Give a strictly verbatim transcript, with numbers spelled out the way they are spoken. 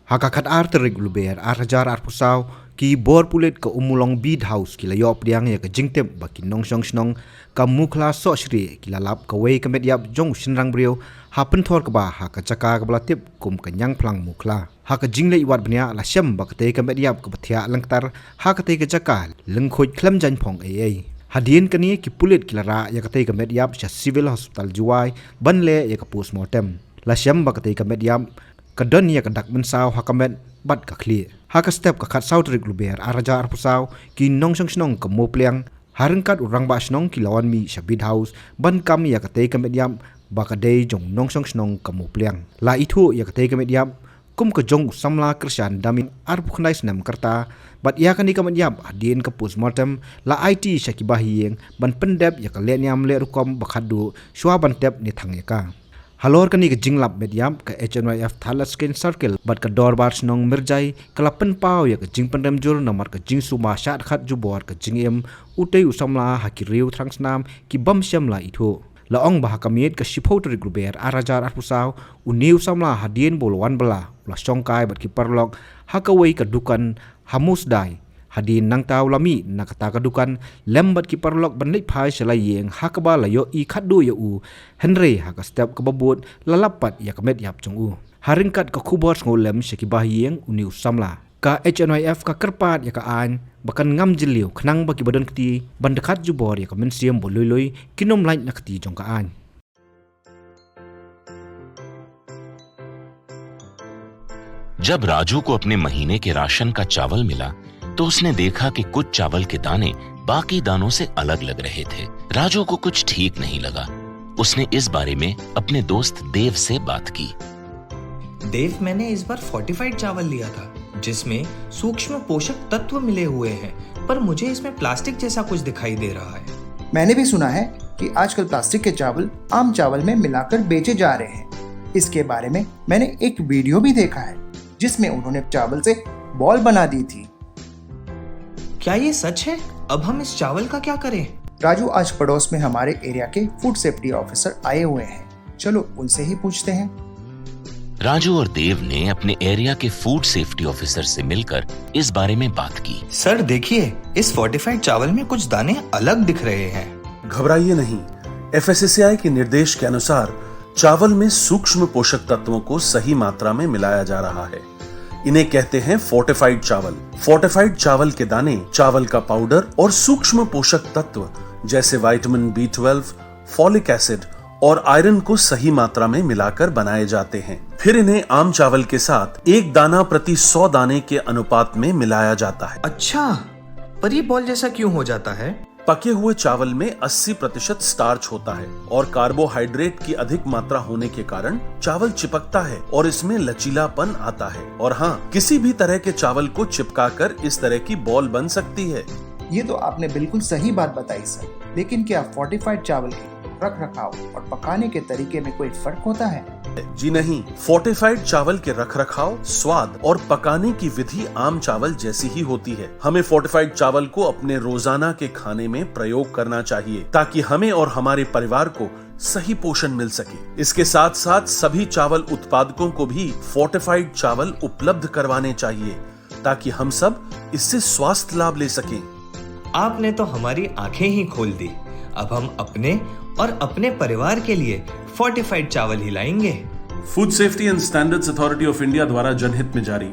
Ha ka khatar tarik Lber ar hajar arphew saw, ki bor pulit ka Ummulong Beat House ki la ïoh pdiang ïa ka jingtip ba ki nongshong shnong ka Mukhla Sohshrieh ki la lap kawei ka met ïap jong u shynrang briew ha pynthor kba ha ka jaka kaba la tip kum ka Ñiangphlang Mukhla. Ha ka jingleit wad bniah la shem ba katei ka met ïap kaba thiah lyngktar ha katei ka jaka lyngkhuid khlem jaiñphong ei ei. Hadien kane ki pulit ki la rah ïa katei ka met ïap sha Civil Hospital Jowai ban leh ïa ka postmortem. La shem ba katei ka met ïap ka don ïa ka dak mynsaw ha ka met bad ka khlieh. Ha ka step ka khatsaw tarik Lber ar hajar arphew saw, ki nongshong shnong ka Mawpliang ha ryngkat u rangbah shnong ki la wan mih sha Beat House ban kam ïa katei ka met ïap ba ka dei jong u nongshong shnong ka Mawpliang. La ithuh ïa katei ka met ïap kum ka jong u samla Krishan Dami, arphew khyndai snem ka rta, bad ïa kane ka met ïap hadien ka postmortem la aiti sha ki bahaïing ban pyndep ïa ka lehniam leh rukom ba khatduh shuwa ban tep ne thang ïa ka. Halor kane ka jinglap met ïap, ka H N Y F Thadlaskein Circle bad ka Dorbar Shnong Mirjai ka la pynpaw ïa ka jingpynrem jur namar ka jingsumar shah khat jubor ka jingim utei u samla ha ki riew thrang snam ki bym shym la ithuh. La ong ba ha ka miet ka shiphew tarik Lber ar hajar arphew saw, une u samla hadien ba u la wan bylla u la shongkai bad ki paralok ha kawei ka dukan ha Musdai. Hadien nangta u la mih na kata ka dukan lem bad ki paralok ban leit phai sha la ïing ha kaba la ïohi khatduh ïa u, hynrei ha ka step kaba bud la lap pat ïa ka met ïap jong u. Ha ryngkat ka khubor sngewlem sha ki bahaïing une u samla, ka H N Y F ka kyrpad ïa ka aiñ ba kan ngam jylliew khnang ba ki ba don kti ban da khat jubor ïa ka mynsiem ba lui lui kin ym lait na kti jong ka aiñ. जब राजू को अपने महीने के राशन का चावल मिला, तो उसने देखा कि कुछ चावल के दाने बाकी दानों से अलग लग रहे थे। राजू को कुछ ठीक नहीं लगा। उसने इस बारे में अपने दोस्त देव से बात की। देव, मैंने इस बार फोर्टिफाइड चावल लिया था, जिसमें सूक्ष्म पोषक तत्व मिले हुए हैं, पर मुझे इसमें प्लास्टिक जैसा कुछ दिखाई दे रहा है। मैंने भी सुना है कि आजकल प्लास्टिक के चावल आम चावल में मिलाकर बेचे जा रहे हैं। इसके बारे में मैंने एक वीडियो भी देखा है, जिसमें उन्होंने चावल से बॉल बना दी थी। क्या ये सच है? अब हम इस चावल का क्या करें? राजू, आज पड़ोस में हमारे एरिया के फूड सेफ्टी ऑफिसर आए हुए हैं, चलो उनसे ही पूछते हैं। राजू और देव ने अपने एरिया के फूड सेफ्टी ऑफिसर से मिलकर इस बारे में बात की। सर, देखिए, इस फोर्टिफाइड चावल में कुछ दाने अलग दिख रहे हैं। घबराइए नहीं, एफएसएसएआई के निर्देश के अनुसार चावल में सूक्ष्म पोषक तत्वों को सही मात्रा में मिलाया जा रहा है। इन्हें कहते हैं फोर्टिफाइड चावल। फोर्टिफाइड चावल के दाने, चावल का पाउडर और सूक्ष्म पोषक तत्व जैसे vitamin B twelve, folic acid और आयरन को सही मात्रा में मिलाकर बनाए जाते हैं। फिर इन्हें आम चावल के साथ एक दाना प्रति सौ दाने के अनुपात में मिलाया जाता है। अच्छा, पर ये बॉल जैसा क्यों हो जाता है? पके हुए चावल में अस्सी प्रतिशत स्टार्च होता है और कार्बोहाइड्रेट की अधिक मात्रा होने के कारण चावल चिपकता है और इसमें लचीलापन आता है। और हाँ, किसी भी तरह के चावल को चिपकाकर इस तरह की बॉल बन सकती है। ये तो आपने बिल्कुल सही बात बताई सर, लेकिन क्या फोर्टिफाइड चावल के रख रखाव और पकाने के तरीके में कोई फर्क होता है? जी नहीं, फोर्टिफाइड चावल के रख रखाव, स्वाद और पकाने की विधि आम चावल जैसी ही होती है। हमें फोर्टिफाइड चावल को अपने रोजाना के खाने में प्रयोग करना चाहिए, ताकि हमें और हमारे परिवार को सही पोषण मिल सके। इसके साथ साथ सभी चावल उत्पादकों को भी फोर्टिफाइड चावल उपलब्ध करवाने चाहिए, ताकि हम सब इससे स्वास्थ्य लाभ ले सकें। आपने तो हमारी आंखें ही खोल दी। अब हम अपने और अपने परिवार के लिए फोर्टिफाइड चावल ही लाएंगे। Food safety and standards authority of India द्वारा जनहित में जारी।